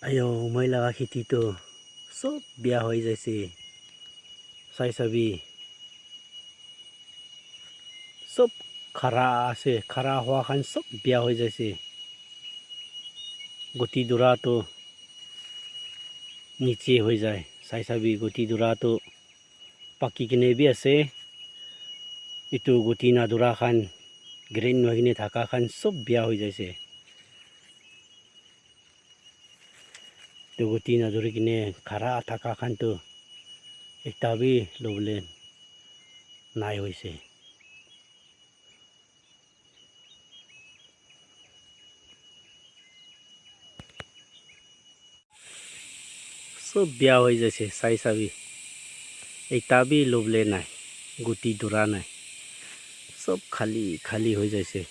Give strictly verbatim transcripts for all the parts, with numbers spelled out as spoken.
Ayo, moi laga kheti tu sob bia hoi jaise. Sai sabi. Sob khara ase, khara hua khan sob bia hoi jaise. Guti dura tu niche hoi jai. Sai sabi, guti dura tu paki kene bi ase. Etu guti nadura khan, green hoi kene thaka khan sob bia hoi jaise. Etu guti naduri kene khara thaka khan tu ekta bi lobole nai hoise. Sob bia hoi jaise, sai sabi. Ekta bi lobole nai, guti dura nai. Sob khali, khali hoi jaise.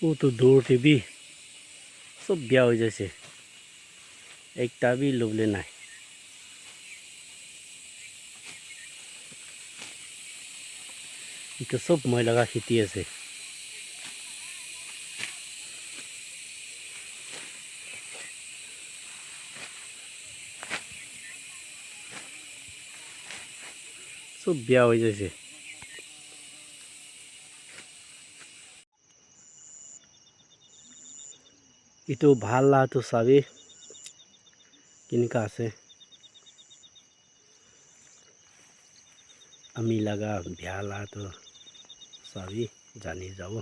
Utu dur te bi sob bia hoi jaise. Ekta bi lobole nai. Etu sob moi laga kheti ase. Sob bia hoi jaise. Etu bhal la tu sabi kenika ase. Ami laga bia la tu sabi jani jabo.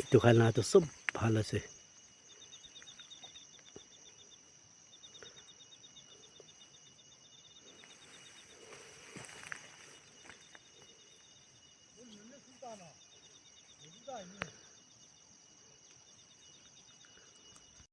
Etu khan la tu sob bhal ase.